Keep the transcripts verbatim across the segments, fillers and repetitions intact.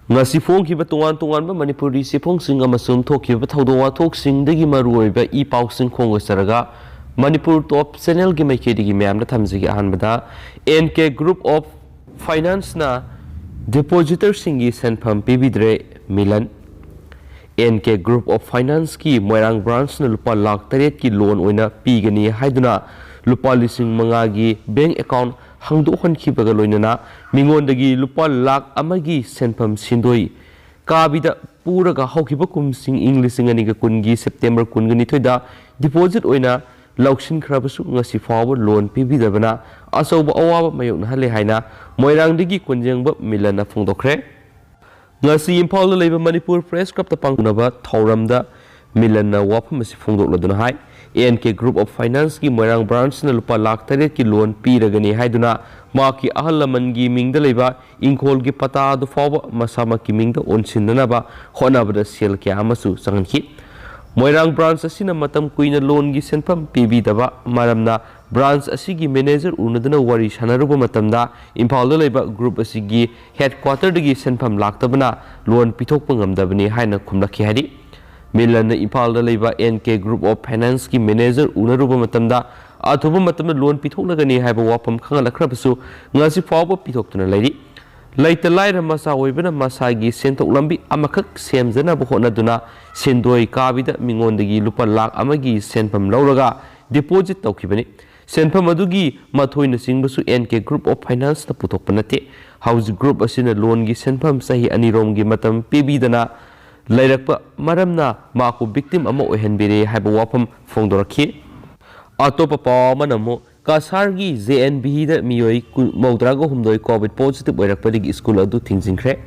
ꯉꯁꯤ ꯐꯣꯡꯈꯤꯕ ꯇꯣꯉꯥꯟ ꯇꯣꯉꯥꯟꯕ ꯃꯅꯤꯄꯨꯔꯤ ꯆꯦꯐꯣꯡꯁꯤꯡ ꯑꯃꯁꯨꯡ ꯊꯣꯛꯈꯤꯕ ꯊꯧꯗꯣꯛ ꯋꯥꯊꯣꯛꯁꯤꯡꯗꯒꯤ ꯃꯔꯨꯑꯣꯏꯕ ꯏ ꯄꯥꯎꯁꯤꯡ ꯈꯣꯡꯗ ꯆꯔꯒ ꯃꯅꯤꯄꯨꯔ ꯇꯣꯞ ꯆꯦꯅꯦꯜꯒꯤ ꯃꯥꯏꯀꯩꯗꯒꯤ ꯃꯌꯥꯝꯗ ꯊꯝꯖꯒꯦ꯫ ꯑꯍꯥꯟꯕꯗ, ꯑꯦꯟ ꯀꯦ ꯒ꯭ꯔꯨꯞ ꯑꯣꯐ ꯐꯥꯏꯅꯥꯟꯁꯅ ꯗꯤꯄꯣꯖꯤꯇꯔꯁꯤꯡꯒꯤ ꯁꯦꯟꯐꯝ ꯄꯤꯕꯤꯗ꯭ꯔꯦ꯫ Milan. And K group of ꯐꯥꯏꯅꯥꯟꯁꯀꯤ ꯃꯣꯏꯔꯥꯡ ꯕ꯭ꯔꯥꯟꯁꯅ ꯂꯨꯄꯥ ꯂꯥꯈ ꯇꯔꯦꯠꯀꯤ ꯂꯣꯟ ꯑꯣꯏꯅ ꯄꯤꯒꯅꯤ ꯍꯥꯏꯗꯨꯅ ꯂꯨꯄꯥ ꯂꯤꯁꯤꯡ ꯃꯉꯥꯒꯤ ꯕꯦꯡ ꯑꯦꯀꯥꯎꯟ ꯍꯥꯡꯗꯣꯛꯍꯟꯈꯤꯕꯒ ꯂꯣꯏꯅꯅ ꯃꯤꯉꯣꯟꯗꯒꯤ ꯂꯨꯄꯥ ꯂꯥꯈ ꯑꯃꯒꯤ ꯁꯦꯟꯐꯝ ꯁꯤꯟꯗꯣꯏ ꯀꯥꯕꯤꯗ ꯄꯨꯔꯒ ꯍꯧꯈꯤꯕ ꯀꯨꯝꯁꯤꯡ ꯏꯪ ꯂꯤꯁꯤꯡ ꯑꯅꯤꯒ ꯀꯨꯟꯒꯤ ꯁꯦꯞꯇꯦꯝꯕꯔ ꯀꯨꯟꯒ ꯅꯤꯊꯣꯏꯗ ꯗꯤꯄꯣꯖꯤꯠ ꯑꯣꯏꯅ ꯂꯧꯁꯤꯟꯈ꯭ꯔꯕꯁꯨ ꯉꯁꯤ ꯐꯥꯎꯕ ꯂꯣꯟ ꯄꯤꯕꯤꯗꯕꯅ ꯑꯆꯧꯕ ꯑꯋꯥꯕ ꯃꯥꯌꯣꯛꯅꯍꯜꯂꯦ ꯍꯥꯏꯅ ꯃꯣꯏꯔꯥꯡꯗꯒꯤ ꯀꯣꯟꯖꯦꯡꯕ ꯃꯤꯂꯟꯅ ꯐꯣꯡꯗꯣꯛꯈ꯭ꯔꯦ꯫ ꯉꯁꯤ ꯏꯝꯐꯥꯜꯗ ꯂꯩꯕ ꯃꯅꯤꯄꯨꯔ ꯄ꯭ꯔꯦꯁ ꯀ꯭ꯂꯕꯇ ꯄꯥꯡꯊꯣꯛꯅꯕ ꯊꯧꯔꯝꯗ ꯃꯤꯂꯟꯅ ꯋꯥꯐꯝ ꯑꯁꯤ ꯐꯣꯡꯗꯣꯛꯂꯗꯨꯅ ꯍꯥꯏ, ꯑꯦꯟ ꯀꯦ ꯒ꯭ꯔꯨꯞ ꯑꯣꯐ ꯐꯥꯏꯅꯥꯟꯁꯀꯤ ꯃꯣꯏꯔꯥꯡ ꯕ꯭ꯔꯥꯟꯁꯅ ꯂꯨꯄꯥ ꯂꯥꯈ ꯇꯔꯦꯠꯀꯤ ꯂꯣꯟ ꯄꯤꯔꯒꯅꯤ ꯍꯥꯏꯗꯨꯅ ꯃꯍꯥꯛꯀꯤ ꯑꯍꯜ ꯂꯃꯟꯒꯤ ꯃꯤꯡꯗ ꯂꯩꯕ ꯏꯪꯈꯣꯜꯒꯤ ꯄꯇꯥ ꯑꯗꯨ ꯐꯥꯎꯕ ꯃꯁꯥꯃꯛꯀꯤ ꯃꯤꯡꯗ ꯑꯣꯟꯁꯤꯟꯅꯅꯕ ꯍꯣꯠꯅꯕꯗ ꯁꯦꯜ ꯀꯌꯥ ꯑꯃꯁꯨ ꯆꯪꯍꯟꯈꯤ꯫ ꯃꯣꯏꯔꯥꯡ ꯕ꯭ꯔꯥꯟꯁ ꯑꯁꯤꯅ ꯃꯇꯝ ꯀꯨꯏꯅ ꯂꯣꯟꯒꯤ ꯁꯦꯟꯐꯝ ꯄꯤꯕꯤꯗꯕ ꯃꯔꯝꯅ ꯕ꯭ꯔꯥꯟꯁ ꯑꯁꯤꯒꯤ ꯃꯦꯅꯦꯖꯔ ꯎꯅꯗꯨꯅ ꯋꯥꯔꯤ ꯁꯥꯟꯅꯔꯨꯕ ꯃꯇꯝꯗ ꯏꯝꯐꯥꯜꯗ ꯂꯩꯕ ꯒ꯭ꯔꯨꯞ ꯑꯁꯤꯒꯤ ꯍꯦꯗꯀ꯭ꯋꯥꯇꯔꯗꯒꯤ ꯁꯦꯟꯐꯝ ꯂꯥꯛꯇꯕꯅ ꯂꯣꯟ ꯄꯤꯊꯣꯛꯄ ꯉꯝꯗꯕꯅꯤ ꯍꯥꯏꯅ ꯈꯨꯝꯂꯛꯈꯤ ꯍꯥꯏꯔꯤ꯫ ꯃꯤꯂꯟꯅ ꯏꯝꯐꯥꯜꯗ ꯂꯩꯕ ꯑꯦꯟ ꯀꯦ ꯒ꯭ꯔꯨꯞ ꯑꯣꯐ ꯐꯥꯏꯅꯥꯟꯁꯀꯤ ꯃꯦꯅꯦꯖꯔ ꯎꯅꯔꯨꯕ ꯃꯇꯝꯗ ꯑꯊꯨꯕ ꯃꯇꯝꯗ ꯂꯣꯟ ꯄꯤꯊꯣꯛꯂꯒꯅꯤ ꯍꯥꯏꯕ ꯋꯥꯐꯝ ꯈꯪꯍꯜꯂꯛꯈ꯭ꯔꯕꯁꯨ ꯉꯁꯤ ꯐꯥꯎꯕ ꯄꯤꯊꯣꯛꯇꯨꯅ ꯂꯩꯔꯤ꯫ ꯂꯩꯇ ꯂꯥꯏꯔ ꯃꯆꯥ ꯑꯣꯏꯕꯅ ꯃꯁꯥꯒꯤ ꯁꯦꯟꯊꯣꯛ ꯂꯝꯕꯤ ꯑꯃꯈꯛ ꯁꯦꯝꯖꯅꯕ ꯍꯣꯠꯅꯗꯨꯅ ꯁꯦꯟꯗꯣꯏ ꯀꯥꯕꯤꯗ ꯃꯤꯉꯣꯟꯗꯒꯤ ꯂꯨꯄꯥ ꯂꯥꯈ ꯑꯃꯒꯤ ꯁꯦꯟꯐꯝ ꯂꯧꯔꯒ ꯗꯤꯄꯣꯖꯤꯠ ꯇꯧꯈꯤꯕꯅꯤ꯫ ꯁꯦꯟꯐꯝ ꯑꯗꯨꯒꯤ ꯃꯊꯣꯏꯅꯆꯤꯡꯕꯁꯨ ꯑꯦꯟ ꯀꯦ ꯒ꯭ꯔꯨꯞ ꯑꯣꯐ ꯐꯥꯏꯅꯥꯟꯁꯅ ꯄꯨꯊꯣꯛꯄ ꯅꯠꯇꯦ꯫ ꯍꯧꯖꯤꯛ ꯒ꯭ꯔꯨꯞ ꯑꯁꯤꯅ ꯂꯣꯟꯒꯤ ꯁꯦꯟꯐꯝ ꯆꯍꯤ ꯑꯅꯤꯔꯣꯝꯒꯤ ꯃꯇꯝ ꯄꯤꯕꯤꯗꯅ ꯂꯩꯔꯛꯄ ꯃꯔꯝꯅ ꯃꯍꯥꯛꯄꯨ ꯚꯤꯛꯇꯤꯝ ꯑꯃ ꯑꯣꯏꯍꯟꯕꯤꯔꯦ ꯍꯥꯏꯕ ꯋꯥꯐꯝ ꯐꯣꯡꯗꯣꯔꯛꯈꯤ꯫ ꯑꯇꯣꯞꯄ ꯄꯥꯎ ꯑꯃꯅ ꯑꯃꯨꯛ ꯀꯁꯥꯔꯒꯤ ꯖꯦ ꯑꯦꯟ ꯚꯤꯗ ꯃꯤꯑꯣꯏ ꯀꯨ-, ꯃꯧꯗ꯭ꯔꯥꯒ ꯍꯨꯝꯗꯣꯏ ꯀꯣꯚꯤꯗ ꯄꯣꯖꯤꯇꯤꯚ ꯑꯣꯏꯔꯛꯄꯗꯒꯤ ꯁ꯭ꯀꯨꯜ ꯑꯗꯨ ꯊꯤꯡꯖꯤꯟꯈ꯭ꯔꯦ꯫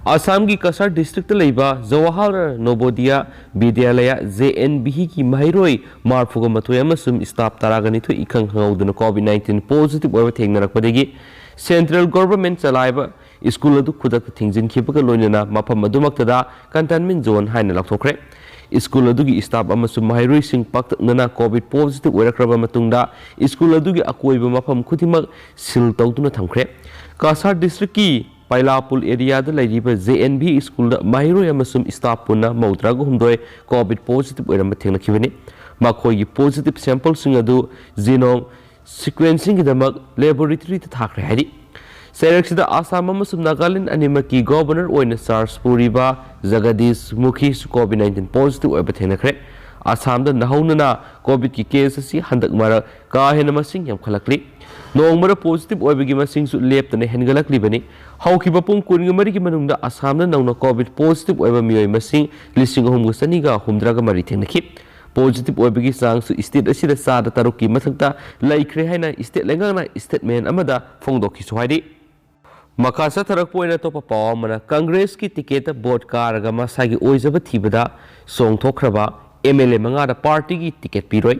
ꯑꯁꯥꯝꯒꯤ ꯀꯁꯥꯔ ꯗꯤꯁꯇ꯭ꯔꯤꯛꯇ ꯂꯩꯕ ꯖꯋꯥꯍꯔ ꯅꯣꯕꯣꯗꯤꯌꯥ ꯕꯤꯗ꯭ꯌꯥꯂꯌꯥ, ꯖꯦ ꯑꯦꯟ ꯚꯤꯒꯤ ꯃꯍꯩꯔꯣꯏ ꯃꯔꯐꯨꯒ ꯃꯥꯊꯣꯏ ꯑꯃꯁꯨꯡ ꯁ꯭ꯇꯥꯐ ꯇꯔꯥꯒ ꯅꯤꯊꯣꯏ ꯏꯈꯪ ꯈꯪꯍꯧꯗꯅ ꯀꯣꯚꯤꯗ ꯅꯥꯏꯟꯇꯤꯟ ꯄꯣꯖꯤꯇꯤꯚ ꯑꯣꯏꯕ ꯊꯦꯡꯅꯔꯛꯄꯗꯒꯤ ꯁꯦꯟꯇ꯭ꯔꯦꯜ ꯒꯣꯚꯔꯟꯃꯦꯟꯠ ꯆꯂꯥꯏꯕ ꯁ꯭ꯀꯨꯜ ꯑꯗꯨ ꯈꯨꯗꯛꯇ ꯊꯤꯡꯖꯤꯟꯈꯤꯕꯒ ꯂꯣꯏꯅꯅ ꯃꯐꯝ ꯑꯗꯨꯃꯛꯇꯗ ꯀꯟꯇꯦꯟꯃꯦꯟꯠ ꯖꯣꯟ ꯍꯥꯏꯅ ꯂꯥꯎꯊꯣꯛꯈ꯭ꯔꯦ꯫ ꯁ꯭ꯀꯨꯜ ꯑꯗꯨꯒꯤ ꯁ꯭ꯇꯥꯐ ꯑꯃꯁꯨꯡ ꯃꯍꯩꯔꯣꯏꯁꯤꯡ ꯄꯥꯛꯇꯛꯅꯅ ꯀꯣꯚꯤꯗ ꯄꯣꯖꯤꯇꯤꯚ ꯑꯣꯏꯔꯛꯈ꯭ꯔꯕ ꯃꯇꯨꯡꯗ ꯁ꯭ꯀꯨꯜ ꯑꯗꯨꯒꯤ ꯑꯀꯣꯏꯕ ꯃꯐꯝ ꯈꯨꯗꯤꯡꯃꯛ ꯁꯤꯜ ꯇꯧꯗꯨꯅ ꯊꯝꯈ꯭ꯔꯦ꯫ ꯀꯁꯥꯔ ꯗꯤꯁꯇ꯭ꯔꯤꯛꯀꯤ ꯄꯥꯏꯂꯥꯄꯨꯜ ꯑꯦꯔꯤꯌꯥꯗ ꯂꯩꯔꯤꯕ ꯖꯦ ꯑꯦꯟ ꯚꯤ ꯁ꯭ꯀꯨꯜꯗ ꯃꯍꯩꯔꯣꯏ ꯑꯃꯁꯨꯡ ꯁ꯭ꯇꯥꯐ ꯄꯨꯟꯅ ꯃꯧꯗ꯭ꯔꯥꯒ ꯍꯨꯝꯗꯣꯏ ꯀꯣꯚꯤꯗ ꯄꯣꯖꯤꯇꯤꯚ ꯑꯣꯏꯔꯝꯕ ꯊꯦꯡꯅꯈꯤꯕꯅꯤ꯫ ꯃꯈꯣꯏꯒꯤ ꯄꯣꯖꯤꯇꯤꯚ ꯁꯦꯝꯄꯜꯁꯤꯡ ꯑꯗꯨ ꯖꯤꯅꯣꯝ ꯁꯤꯀ꯭ꯋꯦꯟꯁꯤꯡꯒꯤꯗꯃꯛ ꯂꯦꯕꯣꯔꯦꯇꯔꯤꯗ ꯊꯥꯈ꯭ꯔꯦ ꯍꯥꯏꯔꯤ꯫ ꯆꯩꯔꯛꯁꯤꯗ ꯑꯁꯥꯝ ꯑꯃꯁꯨꯡ ꯅꯥꯒꯥꯂꯦꯟ ꯑꯅꯤꯃꯛꯀꯤ ꯒꯣꯚꯔꯅꯔ ꯑꯣꯏꯅ ꯆꯥꯔꯖ ꯄꯨꯔꯤꯕ ꯖꯒꯗꯤꯁ ꯃꯨꯈꯤꯁꯨ ꯀꯣꯚꯤꯗ ꯅꯥꯏꯟꯇꯤꯟ ꯄꯣꯖꯤꯇꯤꯚ ꯑꯣꯏꯕ ꯊꯦꯡꯅꯈ꯭ꯔꯦ꯫ ꯑꯁꯥꯝꯗ ꯅꯧꯍꯧꯅꯅ ꯀꯣꯚꯤꯗꯀꯤ ꯀꯦꯁ ꯑꯁꯤ ꯍꯟꯗꯛ ꯃꯔꯛ ꯀꯥ ꯍꯦꯟꯅ ꯃꯁꯤꯡ ꯌꯥꯝꯈꯠꯂꯛꯂꯤ꯫ ꯅꯣꯡꯃꯗ ꯄꯣꯖꯤꯇꯤꯚ ꯑꯣꯏꯕꯒꯤ ꯃꯁꯤꯡꯁꯨ ꯂꯦꯞꯇꯅ ꯍꯦꯟꯒꯠꯂꯛꯂꯤꯕꯅꯤ꯫ ꯍꯧꯈꯤꯕ ꯄꯨꯡ ꯀꯨꯟꯃꯔꯤꯒꯤ ꯃꯅꯨꯡꯗ ꯑꯁꯥꯝꯗ ꯅꯧꯅ ꯀꯣꯚꯤꯗ ꯄꯣꯖꯤꯇꯤꯚ ꯑꯣꯏꯕ ꯃꯤꯑꯣꯏ ꯃꯁꯤꯡ ꯂꯤꯁꯤꯡ ꯑꯍꯨꯝꯒ ꯆꯅꯤꯒ ꯍꯨꯝꯗ꯭ꯔꯥꯒ ꯃꯔꯤ ꯊꯦꯡꯅꯈꯤ꯫ ꯄꯣꯖꯤꯇꯤꯚ ꯑꯣꯏꯕꯒꯤ ꯆꯥꯡꯁꯨ ꯁ꯭ꯇꯦꯠ ꯑꯁꯤꯗ ꯆꯥꯗ ꯇꯔꯨꯛꯀꯤ ꯃꯊꯛꯇ ꯂꯩꯈ꯭ꯔꯦ ꯍꯥꯏꯅ ꯁ꯭ꯇꯦꯠ ꯂꯩꯉꯥꯛꯅ ꯁ꯭ꯇꯦꯠꯃꯦꯟ ꯑꯃꯗ ꯐꯣꯡꯗꯣꯛꯈꯤꯁꯨ ꯍꯥꯏꯔꯤ꯫ ꯃꯈꯥ ꯆꯠꯊꯔꯛꯄ ꯑꯣꯏꯅ ꯑꯇꯣꯞꯄ ꯄꯥꯎ ꯑꯃꯅ, ꯀꯪꯒ꯭ꯔꯦꯁꯀꯤ ꯇꯤꯀꯦꯠꯇ ꯚꯣꯠ ꯀꯥꯔꯒ ꯃꯁꯥꯒꯤ ꯑꯣꯏꯖꯕ ꯊꯤꯕꯗ ꯆꯣꯡꯊꯣꯛꯈ꯭ꯔꯕ ꯑꯦꯝ ꯑꯦꯜ ꯑꯦ ꯃꯉꯥꯗ ꯄꯥꯔꯇꯤꯒꯤ ꯇꯤꯀꯦꯠ ꯄꯤꯔꯣꯏ꯫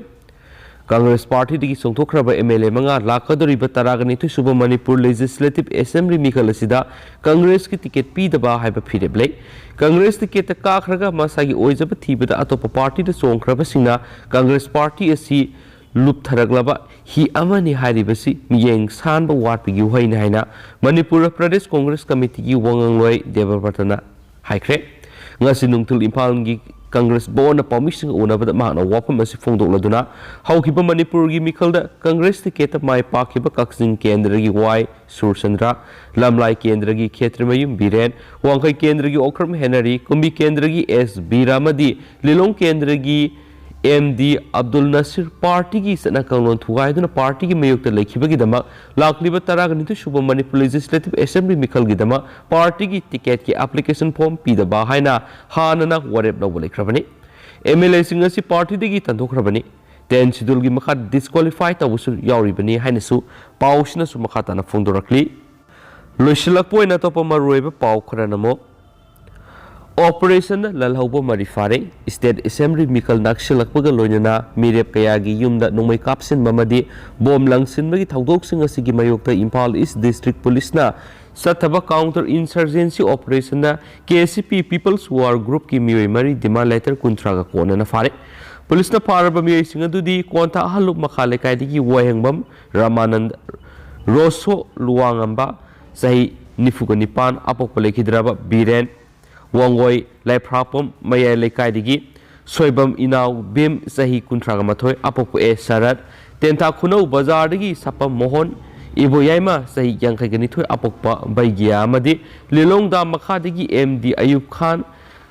ꯀꯪꯒ꯭ꯔꯦꯁ ꯄꯥꯔꯇꯤꯗꯒꯤ ꯆꯣꯡꯊꯣꯛꯈ꯭ꯔꯕ ꯑꯦꯝ ꯑꯦꯜ ꯑꯦ ꯃꯉꯥ ꯂꯥꯛꯀꯗꯧꯔꯤꯕ ꯇꯔꯥꯒ ꯅꯤꯊꯣꯏ ꯁꯨꯕ ꯃꯅꯤꯄꯨꯔ ꯂꯦꯖꯤꯁꯂꯦꯇꯤꯚ ꯑꯦꯁꯦꯝꯕ꯭ꯂꯤ ꯃꯤꯈꯜ ꯑꯁꯤꯗ ꯀꯪꯒ꯭ꯔꯦꯁꯀꯤ ꯇꯤꯀꯦꯠ ꯄꯤꯗꯕ ꯍꯥꯏꯕ ꯐꯤꯔꯦꯞ ꯂꯩ꯫ ꯀꯪꯒ꯭ꯔꯦꯁ ꯇꯤꯀꯦꯠꯇ ꯀꯥꯈ꯭ꯔꯒ ꯃꯁꯥꯒꯤ ꯑꯣꯏꯖꯕ ꯊꯤꯕꯗ ꯑꯇꯣꯞꯄ ꯄꯥꯔꯇꯤꯗ ꯆꯣꯡꯈ꯭ꯔꯕꯁꯤꯡꯅ ꯀꯪꯒ꯭ꯔꯦꯁ ꯄꯥꯔꯇꯤ ꯑꯁꯤ ꯂꯨꯞꯊꯔꯛꯂꯕ ꯍꯤ ꯑꯃꯅꯤ ꯍꯥꯏꯔꯤꯕꯁꯤ ꯃꯤꯠꯌꯦꯡ ꯁꯥꯟꯕ ꯋꯥꯠꯄꯒꯤ ꯋꯥꯍꯩꯅꯤ ꯍꯥꯏꯅ ꯃꯅꯤꯄꯨꯔ ꯄ꯭ꯔꯗꯦꯁ ꯀꯣꯡꯒ꯭ꯔꯦꯁ ꯀꯃꯤꯇꯤꯒꯤ ꯋꯥꯉꯥꯡꯂꯣꯏ ꯗꯦꯕꯕ꯭ꯔꯇꯅ ꯍꯥꯏꯈ꯭ꯔꯦ꯫ ꯉꯁꯤ ꯅꯨꯡꯊꯤꯜ ꯏꯝꯐꯥꯜꯒꯤ ꯀꯪꯒ꯭ꯔꯦꯁ ꯚꯋꯟꯗ ꯄꯥꯎꯃꯤꯁꯤꯡꯒ ꯎꯅꯕꯗ ꯃꯍꯥꯛꯅ ꯋꯥꯐꯝ ꯑꯁꯤ ꯐꯣꯡꯗꯣꯛꯂꯗꯨꯅ, ꯍꯧꯈꯤꯕ ꯃꯅꯤꯄꯨꯔꯒꯤ ꯃꯤꯈꯜꯗ ꯀꯪꯒ꯭ꯔꯦꯁ ꯇꯤꯀꯦꯠꯇ ꯃꯥꯏ ꯄꯥꯛꯈꯤꯕ ꯀꯛꯆꯤꯡ ꯀꯦꯟꯗ꯭ꯔꯒꯤ ꯋꯥꯏ ꯁꯨꯔꯆꯟꯗ꯭ꯔ, ꯂꯝꯂꯥꯏ ꯀꯦꯟꯗ꯭ꯔꯒꯤ ꯈꯦꯇ꯭ꯔꯤꯃꯌꯨꯝ ꯕꯤꯔꯦꯟ, ꯋꯥꯡꯈꯩ ꯀꯦꯟꯗ꯭ꯔꯒꯤ ꯑꯣꯀ꯭ꯔꯝ ꯍꯦꯅꯔꯤ, ꯀꯨꯝꯕꯤ ꯀꯦꯟꯗ꯭ꯔꯒꯤ ꯑꯦꯁ ꯕꯤꯔ ꯑꯃꯗꯤ ꯂꯤꯂꯣꯡ ꯀꯦꯟꯗ꯭ꯔꯒꯤ ꯑꯦꯝ ꯗꯤ ꯑꯕꯗꯨꯜ ꯅꯁꯤꯔ ꯄꯥꯔꯇꯤꯒꯤ ꯆꯠꯅ ꯀꯥꯡꯂꯣꯟ ꯊꯨꯒꯥꯏꯗꯨꯅ ꯄꯥꯔꯇꯤꯒꯤ ꯃꯥꯌꯣꯛꯇ ꯂꯩꯈꯤꯕꯒꯤꯗꯃꯛ ꯂꯥꯛꯂꯤꯕ ꯇꯔꯥꯒ ꯅꯤꯊꯣꯏ ꯁꯨꯕ ꯃꯅꯤꯄꯨꯔ ꯂꯦꯖꯤꯁꯂꯦꯇꯤꯚ ꯑꯦꯁꯦꯝꯕ꯭ꯂꯤ ꯃꯤꯈꯜꯒꯤꯗꯃꯛ ꯄꯥꯔꯇꯤꯒꯤ ꯇꯤꯀꯦꯠꯀꯤ ꯑꯦꯄ꯭ꯂꯤꯀꯦꯁꯟ ꯐꯣꯔꯝ ꯄꯤꯗꯕ ꯍꯥꯏꯅ ꯍꯥꯟꯅꯅ ꯋꯥꯔꯦꯞ ꯂꯧꯕ ꯂꯩꯈ꯭ꯔꯕꯅꯤ꯫ ꯑꯦꯝ ꯑꯦꯜ ꯑꯦꯁꯤꯡ ꯑꯁꯤ ꯄꯥꯔꯇꯤꯗꯒꯤ ꯇꯥꯟꯊꯣꯛꯈ꯭ꯔꯕꯅꯤ꯫ ꯇꯦꯟ ꯁꯦꯗꯨꯜꯒꯤ ꯃꯈꯥ ꯗꯤꯁꯀ꯭ꯋꯥꯂꯤꯐꯥꯏ ꯇꯧꯕꯁꯨ ꯌꯥꯎꯔꯤꯕꯅꯤ ꯍꯥꯏꯅꯁꯨ ꯄꯥꯎꯁꯤꯅꯁꯨ ꯃꯈꯥ ꯇꯥꯅ ꯐꯣꯡꯗꯣꯔꯛꯂꯤ꯫ ꯂꯣꯏꯁꯤꯜꯂꯛꯄ ꯑꯣꯏꯅ ꯑꯇꯣꯞꯄ ꯃꯔꯨꯑꯣꯏꯕ ꯄꯥꯎ ꯈꯔꯅ ꯑꯃꯨꯛ, ꯑꯣꯄꯔꯦꯁꯟꯅ ꯂꯜꯍꯧꯕ ꯃꯔꯤ ꯐꯥꯔꯦ꯫ ꯁ꯭ꯇꯦꯠ ꯑꯦꯁꯦꯝꯕ꯭ꯂꯤ ꯃꯤꯈꯜ ꯅꯛꯁꯤꯜꯂꯛꯄꯒ ꯂꯣꯏꯅꯅ ꯃꯤꯔꯦꯞ ꯀꯌꯥꯒꯤ ꯌꯨꯝꯗ ꯅꯣꯡꯃꯩ ꯀꯥꯞꯁꯤꯟꯕ ꯑꯃꯗꯤ ꯕꯣꯝ ꯂꯪꯁꯤꯟꯕꯒꯤ ꯊꯧꯗꯣꯛꯁꯤꯡ ꯑꯁꯤꯒꯤ ꯃꯥꯌꯣꯛꯇ ꯏꯝꯐꯥꯜ ꯏꯁ ꯗꯤꯁꯇ꯭ꯔꯤꯛ ꯄꯨꯂꯤꯁꯅ ꯆꯠꯊꯕ ꯀꯥꯎꯟꯇꯔ ꯏꯟꯁꯔꯖꯦꯟꯁꯤ ꯑꯣꯄꯔꯦꯁꯟꯗ ꯀꯦ ꯁꯤ ꯄꯤ ꯄꯤꯄꯜꯁ ꯋꯥꯔ ꯒ꯭ꯔꯨꯞꯀꯤ ꯃꯤꯑꯣꯏ ꯃꯔꯤ ꯗꯤꯃꯥꯟ ꯂꯦꯇꯔ ꯀꯨꯟꯊ꯭ꯔꯥꯒ ꯀꯣꯟꯅꯅ ꯐꯥꯔꯦ꯫ ꯄꯨꯂꯤꯁꯅ ꯐꯥꯔꯕ ꯃꯤꯑꯣꯏꯁꯤꯡ ꯑꯗꯨꯗꯤ ꯀꯣꯟꯊꯥ ꯑꯍꯜꯂꯨꯞ ꯃꯈꯥ ꯂꯩꯀꯥꯏꯗꯒꯤ ꯋꯥꯍꯦꯡꯕꯝ ꯔꯥꯃꯥꯅꯟꯗ, ꯔꯣꯁꯣ ꯂꯨꯋꯥꯉꯝꯕ, ꯆꯍꯤ ꯅꯤꯐꯨꯒ ꯅꯤꯄꯥꯟ, ꯑꯄꯣꯛꯄ ꯂꯩꯈꯤꯗ꯭ꯔꯕ ꯕꯤꯔꯦꯟ꯫ ꯋꯥꯡꯒꯣꯏ ꯂꯥꯏꯐ꯭ꯔꯥꯄꯝ ꯃꯌꯥꯏ ꯂꯩꯀꯥꯏꯗꯒꯤ ꯁꯣꯏꯕꯝ ꯏꯅꯥꯎ ꯕꯤꯝ, ꯆꯍꯤ ꯀꯨꯟꯊ꯭ꯔꯥꯒ ꯃꯥꯊꯣꯏ, ꯑꯄꯣꯛꯄ ꯑꯦ ꯁꯔꯠ꯫ ꯇꯦꯟꯊꯥ ꯈꯨꯅꯧ ꯕꯖꯥꯔꯗꯒꯤ ꯁꯥꯄꯝ ꯃꯣꯍꯟ, ꯏꯕꯣꯌꯥꯏꯃ, ꯆꯍꯤ ꯌꯥꯡꯈꯩꯒ ꯅꯤꯊꯣꯏ, ꯑꯄꯣꯛꯄ ꯕꯩꯒꯤꯌꯥ ꯑꯃꯗꯤ ꯂꯤꯂꯣꯡꯗꯥ ꯃꯈꯥꯗꯒꯤ ꯑꯦꯝ ꯗꯤ ꯑꯌꯨꯕ ꯈꯥꯟ,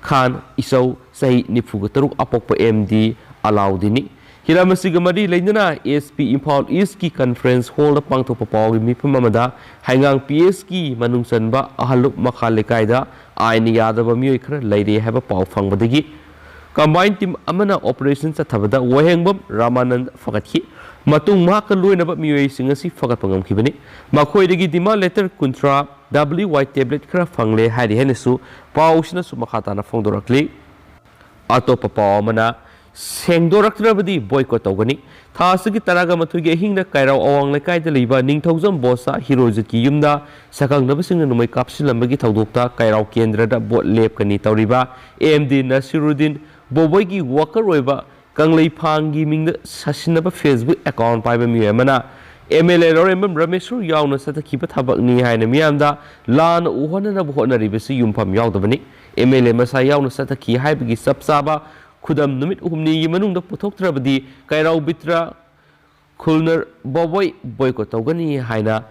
ꯈꯥꯟ ꯏꯆꯧ, ꯆꯍꯤ ꯅꯤꯐꯨꯒ ꯇꯔꯨꯛ, ꯑꯄꯣꯛꯄ ꯑꯦꯝ ꯗꯤ ꯑꯂꯥꯎꯗꯤꯟꯅꯤ꯫ ꯍꯤꯔꯝ ꯑꯁꯤꯒ ꯃꯔꯤ ꯂꯩꯅꯅ ꯑꯦꯁ ꯄꯤ ꯏꯝꯐꯥꯜ ꯏꯁꯀꯤ ꯀꯟꯐ꯭ꯔꯦꯟꯁ ꯍꯣꯜꯗ ꯄꯥꯡꯊꯣꯛꯄ ꯄꯥꯎꯒꯤ ꯃꯤꯐꯝ ꯑꯃꯗ ꯍꯩꯉꯥꯡ ꯄꯤ ꯑꯦꯁꯀꯤ ꯃꯅꯨꯡ ꯆꯟꯕ ꯑꯍꯜꯂꯨꯞ ꯃꯈꯥ ꯂꯩꯀꯥꯏꯗ ꯑꯥꯏꯟ ꯌꯥꯗꯕ ꯃꯤꯑꯣꯏ ꯈꯔ ꯂꯩꯔꯦ ꯍꯥꯏꯕ ꯄꯥꯎ ꯐꯪꯕꯗꯒꯤ ꯀꯝꯕꯥꯏꯟ ꯇꯤꯝ ꯑꯃꯅ ꯑꯣꯄꯔꯦꯁꯟ ꯆꯠꯊꯕꯗ ꯋꯥꯍꯦꯡꯕꯝ ꯔꯥꯃꯥꯅꯟꯗ ꯐꯒꯠꯈꯤ꯫ ꯃꯇꯨꯡ ꯃꯍꯥꯛꯀ ꯂꯣꯏꯅꯕ ꯃꯤꯑꯣꯏꯁꯤꯡ ꯑꯁꯤ ꯐꯒꯠꯄ ꯉꯝꯈꯤꯕꯅꯤ꯫ ꯃꯈꯣꯏꯗꯒꯤ ꯗꯤꯃꯥꯟ ꯂꯦꯇꯔ ꯀꯨꯟꯊ꯭ꯔꯥ, ꯗꯕ꯭ꯂꯤꯌꯨ ꯋꯥꯏ ꯇꯦꯕ꯭ꯂꯦꯠ ꯈꯔ ꯐꯪꯂꯦ ꯍꯥꯏꯔꯤ ꯍꯥꯏꯅꯁꯨ ꯄꯥꯎꯁꯤꯅꯁꯨ ꯃꯈꯥ ꯇꯥꯅ ꯐꯣꯡꯗꯣꯔꯛꯂꯤ꯫ ꯑꯇꯣꯞꯄ ꯄꯥꯎ ꯑꯃꯅ, ꯁꯦꯡꯗꯣꯔꯛꯇ꯭ꯔꯕꯗꯤ ꯕꯣꯏꯀꯣꯠ ꯇꯧꯒꯅꯤ꯫ ꯊꯥ ꯑꯁꯤꯒꯤ ꯇꯔꯥꯒ ꯃꯥꯊꯣꯏꯒꯤ ꯑꯍꯤꯡꯗ ꯀꯩꯔꯥꯎ ꯑꯋꯥꯡ ꯂꯩꯀꯥꯏꯗ ꯂꯩꯕ ꯅꯤꯡꯊꯧꯖꯝ ꯕꯣꯁꯥ ꯍꯤꯔꯣꯖꯤꯠꯀꯤ ꯌꯨꯝꯗ ꯁꯛꯈꯪꯅꯕꯁꯤꯡꯅ ꯅꯣꯡꯃꯩ ꯀꯥꯞꯁꯤꯜꯂꯝꯕꯒꯤ ꯊꯧꯗꯣꯛꯇ ꯀꯩꯔꯥꯎ ꯀꯦꯟꯗ꯭ꯔꯗ ꯚꯣꯠ ꯂꯦꯞꯀꯅꯤ ꯇꯧꯔꯤꯕ ꯑꯦꯝ ꯗꯤ ꯅꯁꯤꯔꯨꯗꯤꯟ ꯕꯣꯕꯣꯏꯒꯤ ꯋꯥꯀꯔ ꯑꯣꯏꯕ ꯀꯪꯂꯩꯐꯥꯡꯒꯤ ꯃꯤꯡꯗ ꯁꯥꯁꯤꯟꯅꯕ ꯐꯦꯁꯕꯨꯛ ꯑꯦꯀꯥꯎꯟ ꯄꯥꯏꯕ ꯃꯤꯑꯣꯏ ꯑꯃꯅ ꯑꯦꯝ ꯑꯦꯜ ꯑꯦ ꯂꯧꯔꯦꯝꯕꯝ ꯔꯥꯃꯦꯁꯣꯔ ꯌꯥꯎꯅ ꯆꯠꯊꯈꯤꯕ ꯊꯕꯛꯅꯤ ꯍꯥꯏꯅ ꯃꯤꯌꯥꯝꯗ ꯂꯥꯟꯅ ꯎꯍꯟꯅꯅꯕ ꯍꯣꯠꯅꯔꯤꯕꯁꯤ ꯌꯨꯝꯐꯝ ꯌꯥꯎꯗꯕꯅꯤ꯫ ꯑꯦꯝ ꯑꯦꯜ ꯑꯦ ꯃꯁꯥ ꯌꯥꯎꯅ ꯆꯠꯊꯈꯤ ꯍꯥꯏꯕꯒꯤ ꯆꯞ ꯆꯥꯕ ꯈꯨꯗꯝ ꯅꯨꯃꯤꯠ ꯍꯨꯝꯅꯤꯒꯤ ꯃꯅꯨꯡꯗ ꯄꯨꯊꯣꯛꯇ꯭ꯔꯕꯗꯤ ꯀꯩꯔꯥꯎ ꯕꯤꯇ꯭ꯔ ꯈꯨꯜꯅꯔ ꯕꯣꯕꯣꯏ ꯕꯣꯏꯀꯣꯠ ꯇꯧꯒꯅꯤ ꯍꯥꯏꯅ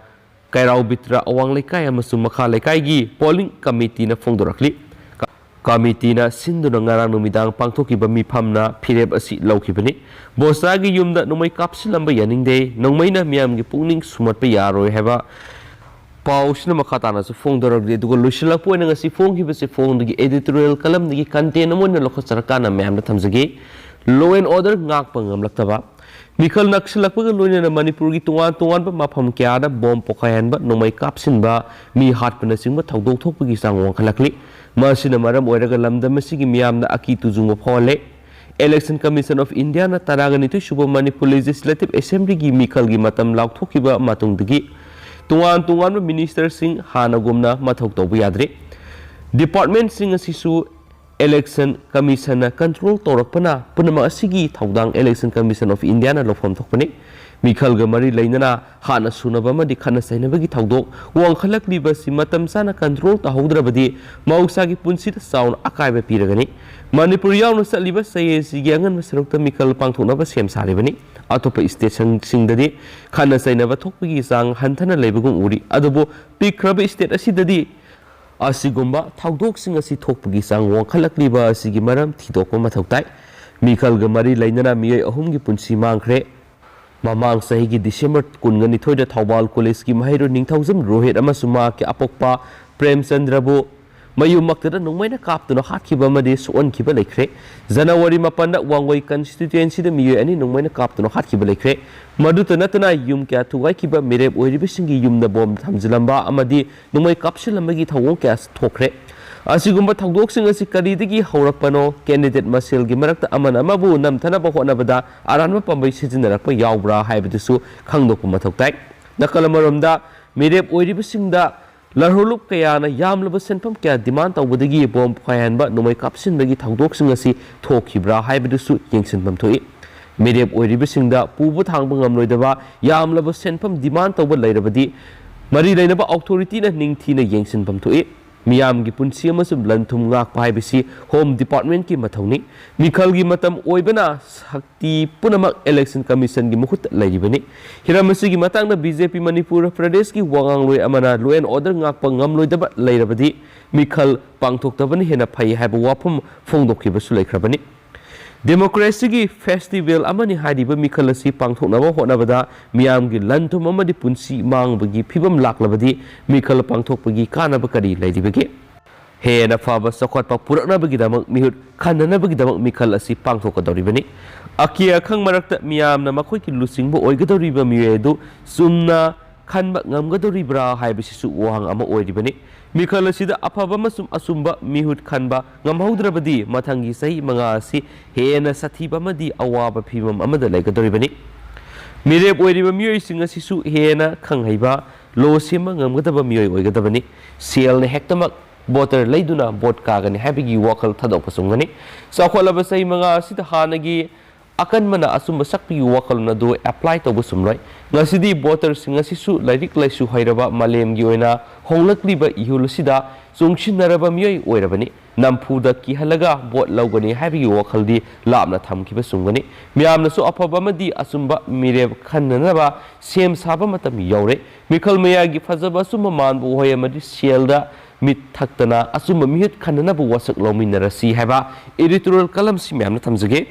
ꯀꯩꯔꯥꯎ ꯕꯤꯇ꯭ꯔ ꯑꯋꯥꯡ ꯂꯩꯀꯥꯏ ꯑꯃꯁꯨꯡ ꯃꯈꯥ ꯂꯩꯀꯥꯏꯒꯤ ꯄꯣꯂꯤꯡ ꯀꯃꯤꯇꯤꯅ ꯐꯣꯡꯗꯣꯔꯛꯂꯤ꯫ ꯀ-, ꯀꯃꯤꯇꯤꯅ ꯁꯤꯟꯗꯨꯅ ꯉꯔꯥꯡ ꯅꯨꯃꯤꯗꯥꯡ ꯄꯥꯡꯊꯣꯛꯈꯤꯕ ꯃꯤꯐꯝꯅ ꯐꯤꯔꯦꯞ ꯑꯁꯤ ꯂꯧꯈꯤꯕꯅꯤ꯫ ꯕꯣꯁꯥꯒꯤ ꯌꯨꯝꯗ ꯅꯣꯡꯃꯩ ꯀꯥꯞꯁꯤꯜꯂꯝꯕ ꯌꯥꯅꯤꯡꯗꯦ, ꯅꯣꯡꯃꯩꯅ ꯃꯤꯌꯥꯝꯒꯤ ꯄꯨꯛꯅꯤꯡ ꯁꯨꯝꯍꯠꯄ ꯌꯥꯔꯣꯏ ꯍꯥꯏꯕ ꯄꯥꯎꯁꯤꯅ ꯃꯈꯥ ꯇꯥꯅꯁꯨ ꯐꯣꯡꯗꯣꯔꯛꯂꯤ꯫ ꯑꯗꯨꯒ ꯂꯣꯏꯁꯤꯜꯂꯛꯄ ꯑꯣꯏꯅ ꯉꯁꯤ ꯐꯣꯡꯈꯤꯕꯁꯤ ꯐꯣꯡꯗꯒꯤ editorial columnꯗꯒꯤ content ꯑꯃ ꯑꯣꯏꯅ ꯂꯧꯈꯠꯆꯔꯀꯥꯟꯗ ꯃꯌꯥꯝꯗ ꯊꯝꯖꯒꯦ꯫ Law and order ꯉꯥꯛꯄ ꯉꯝꯂꯛꯇꯕ, ꯃꯤꯈꯜ ꯅꯛꯁꯤꯜꯂꯛꯄꯒ ꯂꯣꯏꯅꯅ ꯃꯅꯤꯄꯨꯔꯒꯤ ꯇꯣꯉꯥꯟ ꯇꯣꯉꯥꯟꯕ ꯃꯐꯝ ꯀꯌꯥꯗ ꯕꯣꯝ ꯄꯣꯈꯥꯏꯍꯟꯕ, ꯅꯣꯡꯃꯩ ꯀꯥꯞꯁꯤꯟꯕ, ꯃꯤ ꯍꯥꯠꯄꯅꯆꯤꯡꯕ ꯊꯧꯗꯣꯛ ꯊꯣꯛꯄꯒꯤ ꯆꯥꯡ ꯋꯥꯡꯈꯠꯂꯛꯂꯤ꯫ ꯃꯁꯤꯅ ꯃꯔꯝ ꯑꯣꯏꯔꯒ ꯂꯝꯗꯝ ꯑꯁꯤꯒꯤ ꯃꯤꯌꯥꯝꯗ ꯑꯀꯤ ꯇꯨꯖꯨꯡꯕ ꯐꯥꯎꯍꯜꯂꯦ꯫ Election Commission of Indiaꯅ ꯇꯔꯥꯒ ꯅꯤꯊꯣꯏ ꯁꯨꯕ ꯃꯅꯤꯄꯨꯔ Legislative Assemblyꯒꯤ ꯃꯤꯈꯜꯒꯤ ꯃꯇꯝ ꯂꯥꯎꯊꯣꯛꯈꯤꯕ ꯃꯇꯨꯡꯗꯒꯤ ꯇꯣꯉꯥꯟ ꯇꯣꯉꯥꯟꯕ ministerꯁꯤꯡ ꯍꯥꯟꯅꯒꯨꯝꯅ ꯃꯊꯧ ꯇꯧꯕ ꯌꯥꯗ꯭ꯔꯦ꯫ Departmentꯁꯤꯡ ꯑꯁꯤꯁꯨ Election Commissionꯅ control ꯇꯧꯔꯛꯄꯅ ꯄꯨꯝꯅꯃꯛ ꯑꯁꯤꯒꯤ ꯊꯧꯗꯥꯡ Election Commission of Indiaꯅ ꯂꯧꯐꯝ ꯊꯣꯛꯄꯅꯤ꯫ ꯃꯤꯈꯜꯒ ꯃꯔꯤ ꯂꯩꯅꯅ ꯍꯥꯟꯅ ꯁꯨꯅꯕ ꯑꯃꯗꯤ ꯈꯠꯅ ꯆꯩꯅꯕꯒꯤ ꯊꯧꯗꯣꯛ ꯋꯥꯡꯈꯠꯂꯛꯂꯤꯕ ꯑꯁꯤ ꯃꯇꯝ ꯆꯥꯅ ꯀꯟꯇ꯭ꯔꯣꯜ ꯇꯧꯍꯧꯗ꯭ꯔꯕꯗꯤ ꯃꯍꯧꯁꯥꯒꯤ ꯄꯨꯟꯁꯤꯗ ꯆꯥꯎꯅ ꯑꯀꯥꯏꯕ ꯄꯤꯔꯒꯅꯤ꯫ ꯃꯅꯤꯄꯨꯔ ꯌꯥꯎꯅ ꯆꯠꯂꯤꯕ ꯆꯌꯦꯠꯁꯤꯒꯤ ꯑꯉꯟꯕ ꯁꯔꯨꯛꯇ ꯃꯤꯈꯜ ꯄꯥꯡꯊꯣꯛꯅꯕ ꯁꯦꯝ ꯁꯥꯔꯤꯕꯅꯤ꯫ ꯑꯇꯣꯞꯄ ꯁ꯭ꯇꯦꯠꯁꯤꯡꯗꯗꯤ ꯈꯠꯅ ꯆꯩꯅꯕ ꯊꯣꯛꯄꯒꯤ ꯆꯥꯡ ꯍꯟꯊꯅ ꯂꯩꯕꯒꯨꯝ ꯎꯔꯤ꯫ ꯑꯗꯨꯕꯨ ꯄꯤꯛꯈ꯭ꯔꯕ ꯁ꯭ꯇꯦꯠ ꯑꯁꯤꯗꯗꯤ ꯑꯁꯤꯒꯨꯝꯕ ꯊꯧꯗꯣꯛꯁꯤꯡ ꯑꯁꯤ ꯊꯣꯛꯄꯒꯤ ꯆꯥꯡ ꯋꯥꯡꯈꯠꯂꯛꯂꯤꯕ ꯑꯁꯤꯒꯤ ꯃꯔꯝ ꯊꯤꯗꯣꯛꯄ ꯃꯊꯧ ꯇꯥꯏ꯫ ꯃꯤꯈꯜꯒ ꯃꯔꯤ ꯂꯩꯅꯅ ꯃꯤꯑꯣꯏ ꯑꯍꯨꯝꯒꯤ ꯄꯨꯟꯁꯤ ꯃꯥꯡꯈ꯭ꯔꯦ꯫ ꯃꯃꯥꯡ ꯆꯍꯤꯒꯤ ꯗꯤꯁꯦꯝꯕꯔ ꯀꯨꯟꯒ ꯅꯤꯊꯣꯏꯗ ꯊꯧꯕꯥꯜ ꯀꯣꯂꯦꯖꯀꯤ ꯃꯍꯩꯔꯣꯏ ꯅꯤꯡꯊꯧꯖꯝ ꯔꯣꯍꯤꯠ ꯑꯃꯁꯨꯡ ꯃꯍꯥꯛꯀꯤ ꯑꯄꯣꯛꯄ ꯄ꯭ꯔꯦꯝꯆꯟꯗ꯭ꯔꯕꯨ ꯃꯌꯨꯝꯃꯛꯇꯗ ꯅꯣꯡꯃꯩꯅ ꯀꯥꯞꯇꯨꯅ ꯍꯥꯠꯈꯤꯕ ꯑꯃꯗꯤ ꯁꯣꯛꯍꯟꯈꯤꯕ ꯂꯩꯈ꯭ꯔꯦ꯫ ꯖꯅꯋꯥꯔꯤ ꯃꯥꯄꯟꯗ ꯋꯥꯡꯒꯣꯏ ꯀꯟꯁꯇꯤꯇ꯭ꯋꯦꯟꯁꯤꯗ ꯃꯤꯑꯣꯏ ꯑꯅꯤ ꯅꯣꯡꯃꯩꯅ ꯀꯥꯞꯇꯨꯅ ꯍꯥꯠꯈꯤꯕ ꯂꯩꯈ꯭ꯔꯦ꯫ ꯃꯗꯨꯇ ꯅꯠꯇꯅ ꯌꯨꯝ ꯀꯌꯥ ꯊꯨꯒꯥꯏꯈꯤꯕ, ꯃꯤꯔꯦꯞ ꯑꯣꯏꯔꯤꯕꯁꯤꯡꯒꯤ ꯌꯨꯝꯗ ꯕꯣꯝ ꯊꯝꯖꯤꯜꯂꯝꯕ ꯑꯃꯗꯤ ꯅꯣꯡꯃꯩ ꯀꯥꯞꯁꯤꯜꯂꯝꯕꯒꯤ ꯊꯧꯑꯣꯡ ꯀꯌꯥ ꯊꯣꯛꯈ꯭ꯔꯦ꯫ ꯑꯁꯤꯒꯨꯝꯕ ꯊꯧꯗꯣꯛꯁꯤꯡ ꯑꯁꯤ ꯀꯔꯤꯗꯒꯤ ꯍꯧꯔꯛꯄꯅꯣ, ꯀꯦꯟꯗꯤꯗꯦꯠ ꯃꯁꯦꯜꯒꯤ ꯃꯔꯛꯇ ꯑꯃꯅ ꯑꯃꯕꯨ ꯅꯝꯊꯅꯕ ꯍꯣꯠꯅꯕꯗ ꯑꯔꯥꯟꯕ ꯄꯥꯝꯕꯩ ꯁꯤꯖꯤꯟꯅꯔꯛꯄ ꯌꯥꯎꯕ꯭ꯔꯥ ꯍꯥꯏꯕꯗꯨꯁꯨ ꯈꯪꯗꯣꯛꯄ ꯃꯊꯧ ꯇꯥꯏ꯫ ꯅꯥꯀꯜ ꯑꯃꯔꯣꯝꯗ, ꯃꯤꯔꯦꯞ ꯑꯣꯏꯔꯤꯕꯁꯤꯡꯗ ꯂꯥꯜꯍꯧꯂꯨꯞ ꯀꯌꯥꯅ ꯌꯥꯝꯂꯕ ꯁꯦꯟꯐꯝ ꯀꯌꯥ ꯗꯤꯃꯥꯟ ꯇꯧꯕꯗꯒꯤ ꯕꯣꯝ ꯄꯣꯈꯥꯏꯍꯟꯕ, ꯅꯣꯡꯃꯩ ꯀꯥꯞꯁꯤꯟꯕꯒꯤ ꯊꯧꯗꯣꯛꯁꯤꯡ ꯑꯁꯤ ꯊꯣꯛꯈꯤꯕ꯭ꯔꯥ ꯍꯥꯏꯕꯗꯨꯁꯨ ꯌꯦꯡꯁꯤꯟꯐꯝ ꯊꯣꯛꯏ꯫ ꯃꯤꯔꯦꯞ ꯑꯣꯏꯔꯤꯕꯁꯤꯡꯗ ꯄꯨꯕ ꯊꯥꯡꯕ ꯉꯝꯂꯣꯏꯗꯕ ꯌꯥꯝꯂꯕ ꯁꯦꯟꯐꯝ ꯗꯤꯃꯥꯟ ꯇꯧꯕ ꯂꯩꯔꯕꯗꯤ ꯃꯔꯤ ꯂꯩꯅꯕ ꯑꯣꯊꯣꯔꯤꯇꯤꯅ ꯅꯤꯡꯊꯤꯅ ꯌꯦꯡꯁꯤꯟꯐꯝ ꯊꯣꯛꯏ꯫ ꯃꯤꯌꯥꯝꯒꯤ ꯄꯨꯟꯁꯤ ꯑꯃꯁꯨꯡ ꯂꯟ ꯊꯨꯝ ꯉꯥꯛꯄ ꯍꯥꯏꯕꯁꯤ ꯍꯣꯝ ꯗꯤꯄꯥꯔꯠꯃꯦꯟꯠꯀꯤ ꯃꯊꯧꯅꯤ꯫ ꯃꯤꯈꯜꯒꯤ ꯃꯇꯝ ꯑꯣꯏꯕꯅ ꯁꯛꯇꯤ ꯄꯨꯝꯅꯃꯛ ꯏꯂꯦꯛꯁꯟ ꯀꯃꯤꯁꯟꯒꯤ ꯃꯈꯨꯠꯇ ꯂꯩꯔꯤꯕꯅꯤ꯫ ꯍꯤꯔꯝ ꯑꯁꯤꯒꯤ ꯃꯇꯥꯡꯗ ꯕꯤ ꯖꯦ ꯄꯤ ꯃꯅꯤꯄꯨꯔ ꯄ꯭ꯔꯗꯦꯁꯀꯤ ꯋꯥ ꯉꯥꯡꯂꯣꯏ ꯑꯃꯅ law and order ꯉꯥꯛꯄ ꯉꯝꯂꯣꯏꯗꯕ ꯂꯩꯔꯕꯗꯤ ꯃꯤꯈꯜ ꯄꯥꯡꯊꯣꯛꯇꯕꯅ ꯍꯦꯟꯅ ꯐꯩ ꯍꯥꯏꯕ ꯋꯥꯐꯝ ꯐꯣꯡꯗꯣꯛꯈꯤꯕꯁꯨ ꯂꯩꯈ꯭ꯔꯕꯅꯤ꯫ ꯗꯦꯃꯣꯀ꯭ꯔꯦꯁꯤꯒꯤ ꯐꯦꯁꯇꯤꯚꯦꯜ ꯑꯃꯅꯤ ꯍꯥꯏꯔꯤꯕ ꯃꯤꯈꯜ ꯑꯁꯤ ꯄꯥꯡꯊꯣꯛꯅꯕ ꯍꯣꯠꯅꯕꯗ ꯃꯤꯌꯥꯝꯒꯤ ꯂꯟ ꯊꯨꯝ ꯑꯃꯗꯤ ꯄꯨꯟꯁꯤ ꯃꯥꯡꯕꯒꯤ ꯐꯤꯕꯝ ꯂꯥꯛꯂꯕꯗꯤ ꯃꯤꯈꯜ ꯄꯥꯡꯊꯣꯛꯄꯒꯤ ꯀꯥꯟꯅꯕ ꯀꯔꯤ ꯂꯩꯔꯤꯕꯒꯦ? ꯍꯦꯟꯅ ꯐꯕ ꯆꯥꯎꯈꯠꯄ ꯄꯨꯔꯛꯅꯕꯒꯤꯗꯃꯛ ꯃꯤꯍꯨꯠ ꯈꯟꯅꯅꯕꯒꯤꯗꯃꯛ ꯃꯤꯈꯜ ꯑꯁꯤ ꯄꯥꯡꯊꯣꯛꯀꯗꯧꯔꯤꯕꯅꯤ꯫ ꯑꯀꯤ ꯑꯈꯪ ꯃꯔꯛꯇ ꯃꯤꯌꯥꯝꯅ ꯃꯈꯣꯏꯒꯤ ꯂꯨꯆꯤꯡꯕ ꯑꯣꯏꯒꯗꯧꯔꯤꯕ ꯃꯤꯑꯣꯏ ꯑꯗꯨ ꯆꯨꯝꯅ ꯈꯟꯕ ꯉꯝꯒꯗꯧꯔꯤꯕ꯭ꯔꯥ ꯍꯥꯏꯕꯁꯤꯁꯨ ꯋꯥꯍꯪ ꯑꯃ ꯑꯣꯏꯔꯤꯕꯅꯤ꯫ ꯃꯤꯈꯜ ꯑꯁꯤꯗ ꯑꯐꯕ ꯑꯃꯁꯨꯡ ꯑꯆꯨꯝꯕ ꯃꯤꯍꯨꯠ ꯈꯟꯕ ꯉꯝꯍꯧꯗ꯭ꯔꯕꯗꯤ ꯃꯊꯪꯒꯤ ꯆꯍꯤ ꯃꯉꯥ ꯑꯁꯤ ꯍꯦꯟꯅ ꯁꯥꯊꯤꯕ ꯑꯃꯗꯤ ꯑꯋꯥꯕ ꯐꯤꯚꯝ ꯑꯃꯗ ꯂꯩꯒꯗꯧꯔꯤꯕꯅꯤ꯫ ꯃꯤꯔꯦꯞ ꯑꯣꯏꯔꯤꯕ ꯃꯤꯑꯣꯏꯁꯤꯡ ꯑꯁꯤꯁꯨ ꯍꯦꯟꯅ ꯈꯪ ꯍꯩꯕ, ꯂꯣ ꯁꯦꯝꯕ ꯉꯝꯒꯗꯕ ꯃꯤꯑꯣꯏ ꯑꯣꯏꯒꯗꯕꯅꯤ꯫ ꯁꯦꯜꯅ ꯍꯦꯛꯇꯃꯛ ꯚꯣꯇꯔ ꯂꯩꯗꯨꯅ ꯚꯣꯠ ꯀꯥꯒꯅꯤ ꯍꯥꯏꯕꯒꯤ ꯋꯥꯈꯜ ꯊꯥꯗꯣꯛꯄ ꯆꯨꯝꯒꯅꯤ꯫ ꯆꯥꯎꯈꯠꯂꯕ ꯆꯍꯤ ꯃꯉꯥ ꯑꯁꯤꯗ ꯍꯥꯟꯅꯒꯤ ꯑꯀꯟꯕꯅ ꯑꯆꯨꯝꯕ ꯁꯛꯄꯒꯤ ꯋꯥꯈꯜꯂꯣꯟ ꯑꯗꯨ ꯑꯦꯄ꯭ꯂꯥꯏ ꯇꯧꯕ ꯆꯨꯝꯂꯣꯏ꯫ ꯉꯁꯤꯗꯤ ꯚꯣꯇꯔꯁꯤꯡ ꯑꯁꯤꯁꯨ ꯂꯥꯏꯔꯤꯛ ꯂꯥꯏꯁꯨ ꯍꯩꯔꯕ, ꯃꯥꯂꯦꯝꯒꯤ ꯑꯣꯏꯅ ꯍꯣꯡꯂꯛꯂꯤꯕ ꯏꯍꯨꯜ ꯑꯁꯤꯗ ꯆꯣꯡꯁꯤꯟꯅꯔꯕ ꯃꯤꯑꯣꯏ ꯑꯣꯏꯔꯕꯅꯤ꯫ ꯅꯝꯐꯨꯗ ꯀꯤꯍꯜꯂꯒ ꯚꯣꯠ ꯂꯧꯒꯅꯤ ꯍꯥꯏꯕꯒꯤ ꯋꯥꯈꯜꯗꯤ ꯂꯥꯞꯅ ꯊꯝꯈꯤꯕ ꯆꯨꯝꯒꯅꯤ꯫ ꯃꯤꯌꯥꯝꯅꯁꯨ ꯑꯐꯕ ꯑꯃꯗꯤ ꯑꯆꯨꯝꯕ ꯃꯤꯔꯦꯞ ꯈꯟꯅꯅꯕ ꯁꯦꯝ ꯁꯥꯕ ꯃꯇꯝ ꯌꯧꯔꯦ꯫ ꯃꯤꯈꯜ ꯃꯌꯥꯒꯤ ꯐꯖꯕ ꯑꯆꯨꯝꯕ ꯃꯥꯟꯕ ꯎꯍꯩ ꯑꯃꯗꯤ ꯁꯦꯜꯗ ꯃꯤꯠ ꯊꯛꯇꯅ ꯑꯆꯨꯝꯕ ꯃꯤꯍꯨꯠ ꯈꯟꯅꯅꯕ ꯋꯥꯁꯛ ꯂꯧꯃꯤꯟꯅꯔꯁꯤ ꯍꯥꯏꯕ editorial column ꯁꯤ ꯃꯌꯥꯝꯅ ꯊꯝꯖꯒꯦ꯫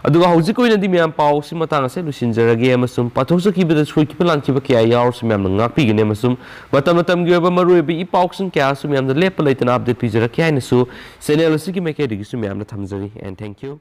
ꯑꯗꯨꯒ ꯍꯧꯖꯤꯛ ꯑꯣꯏꯅꯗꯤ ꯃꯌꯥꯝ ꯄꯥꯎꯁꯤ ꯃꯇꯥꯡ ꯑꯁꯦ ꯂꯣꯏꯁꯤꯟꯖꯔꯒꯦ ꯑꯃꯁꯨꯡ ꯄꯥꯊꯣꯛꯆꯈꯤꯕꯗ ꯁꯣꯏꯈꯤꯕ ꯂꯥꯟꯈꯤꯕ ꯀꯌꯥ ꯌꯥꯎꯔꯁꯨ ꯃꯌꯥꯝꯅ ꯉꯥꯛꯄꯤꯒꯅꯤ ꯑꯃꯁꯨꯡ ꯃꯇꯝ ꯃꯇꯝꯒꯤ ꯑꯣꯏꯕ ꯃꯔꯨꯑꯣꯏꯕ ꯏ ꯄꯥꯎꯁꯤꯡ ꯀꯌꯥꯁꯨ ꯃꯌꯥꯝꯗ ꯂꯦꯞꯄ ꯂꯩꯇꯅ update ꯄꯤꯖꯔꯛꯀꯦ ꯍꯥꯏꯅꯁꯨ channel ꯑꯁꯤꯒꯤ ꯃꯥꯏꯀꯩꯗꯒꯤꯁꯨ ꯃꯌꯥꯝꯅ ꯊꯝꯖꯔꯤ꯫ And thank you꯫